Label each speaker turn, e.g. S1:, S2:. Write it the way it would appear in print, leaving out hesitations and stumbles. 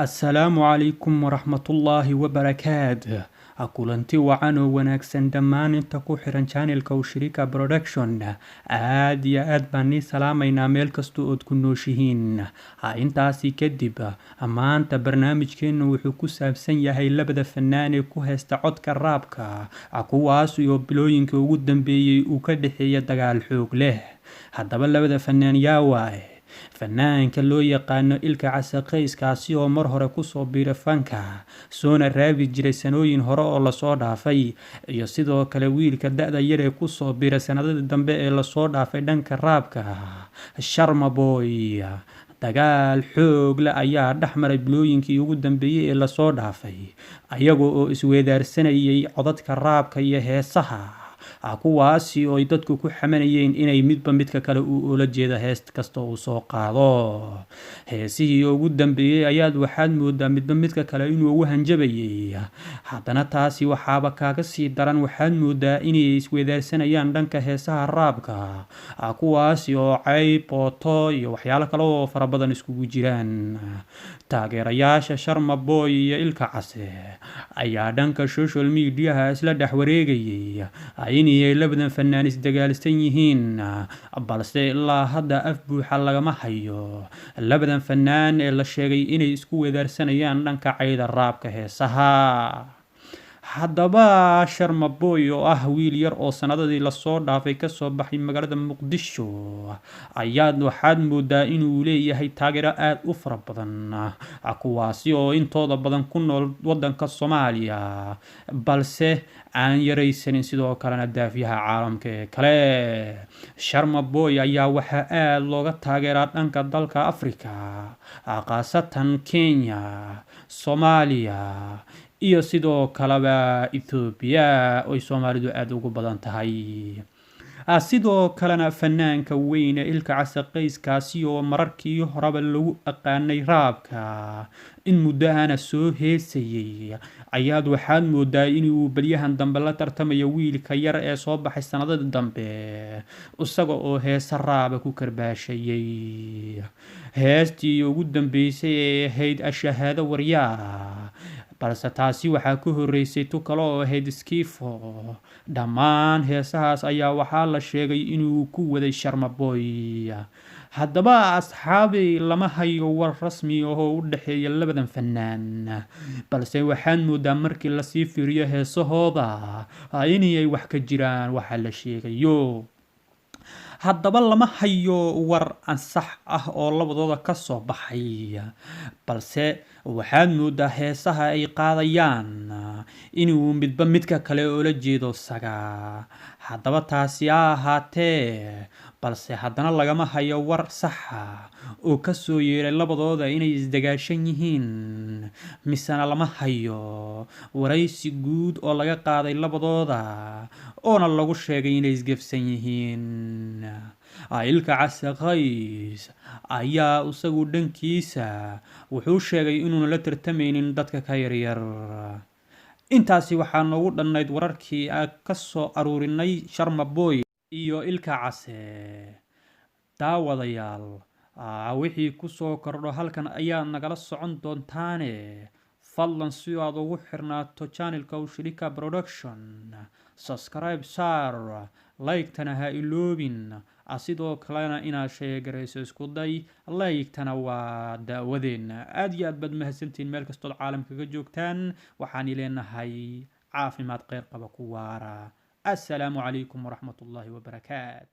S1: Assalaamu calaykum waraxmatullaahi wabarakaatuh. Kulanti wacan oo wanaagsan dhammaan inta ku xiran channelka Ushirika Production. Aad iyo aad baan nii salaamaynaa meel kasta ood ku nooshihiin. Intaasi kadib, maanta barnaamijkeenu wuxuu ku saabsan yahay labada fanaan ee ku haysta codka raabka, kuwaas oo bilooyinka ugu dambeeyay uu ka dhexeeya dagaal xoog leh. Haddaba labada fanaan yaa waaye? Fanaanka loo yaqaano Ilka Case Qays, kaasi oo mar hore kusoo biiray fanka, soona raabi jiray sanooyin hore oo lasoo dhaafay, iyo sidoo kale wiilka da-da yar ee kusoo biiray sanadadii dambe ee lasoo dhaafay dhanka raabka, Sharma Boy. Dagaal xoog leh ayaa dhex maray bilooyinkii ugu dambeeyay ee lasoo dhaafay, ayaga oo isweedaarsanayay codadka raabka iyo heesaha, kuwaasi oo ay dadku ku xamanayeen inay midba midka kale uu ula jeedo hees kasta uu soo qaado. Heesihii ugu dambeeyay ayaad waxaad moodaa midba midka kale inuu ugu hanjabayay. Haddana taasi waxaaba kaaga sii daran, waxaad moodaa inay isweedaarsanayaan dhanka heesaha raabka, kuwaasi oo cayb, booto iyo waxyaalo kale oo fara badan iskugu jiraan. Taageerayaasha Sharma Boy iyo Ilka Case ayaa dhanka social mediaha isla dhex wareegayay inay labadan fanaan isdagaalsan yihiin, balse ilaa hadda af buuxa lagama hayo labadan fanaan ee la sheegay inay isku weedaarsanayaan dhanka cayda raabka heesaha. Haddaba Sharma Boy, oo ah wiil yar oo sanadadii lasoo dhaafay kasoo baxay magaalada Muqdisho, ayaad waxaad moodaa inuu leeyahay taageero aada u fara badan, kuwaasi oo intooda badan ku nool wadanka Soomaaliya, balse aan yaraysanin sidoo kalena daafyaha caalamka ee kale. Sharma Boy ayaa waxaa aada looga taageeraa dhanka dalka Africa, khaasatan Kenya, Soomaaliya iyo sidoo kaleba Ethoobiya oy Soomaalidu aada ugu badan tahay. Sidoo kalena fanaanka weyne Ilka Case Qayskaasi, oo mararkii horeba lagu aqaanay raabka, in muddo ahna soo heesayay, ayaad waxaad moodaa inuu balyahan dambe la tartamayo wiilka yar ee soo baxay sanadadii dambe, isaga oo heesa raaba ku karbaashayay. Heestii ugu dambeysay ee ahayd Ashahaado Waryaa, balse taasi waxaa ka horeysay tu kale oo ahayd Skifo. Dhammaan heesahaas ayaa waxaa la sheegay inuu ku waday Sharma Boy. Haddaba asxaabi, lama hayo war rasmi ah oo u dhexeeya labadan fanaan, balse waxaad moodaa markii lasii fiiriyo heesahooda inay wax ka jiraan waxa la sheegayo. Haddaba lama hayo war ansax ah oo labadooda ka soo baxay, balse waxaad moodaa heesaha ay qaadayaan inuu midba midka kale oola jeedo saga. Haddaba taasi ha ahaatee, balse haddana lagama hayo war saxa oo kasoo yeeray labadooda inay isdagaashan yihiin, misena lama hayo waraysi guud oo laga qaaday labadooda oona lagu sheegay inay isgefsan yihiin. Ilka Case Qays ayaa isagu dhankiisa wuxuu sheegay inuuna la tartamaynin dadka ka yaryar. Intaasi waxaa noogu dhannayd wararkii aan ka soo aruurinay Sharma Boy iyo Ilka Case. Daawadayaal, wixii kusoo kordho halkan ayaad nagala socon doontaane, fadlan si aad ugu xirnaato channelka Ushirika Production, subscribe saar, like-tana ha iloobin, sidoo kalena inaad share garayso isku day. Like-tana waa daawadeena. Aad iyo aad baad mahadsantihiin meel kastood caalamka ka joogtaan. Waxaan leenahay caafimaad kheyr qaba ku waara. Assalaamu calaykum waraxmatullaahi wabarakaat.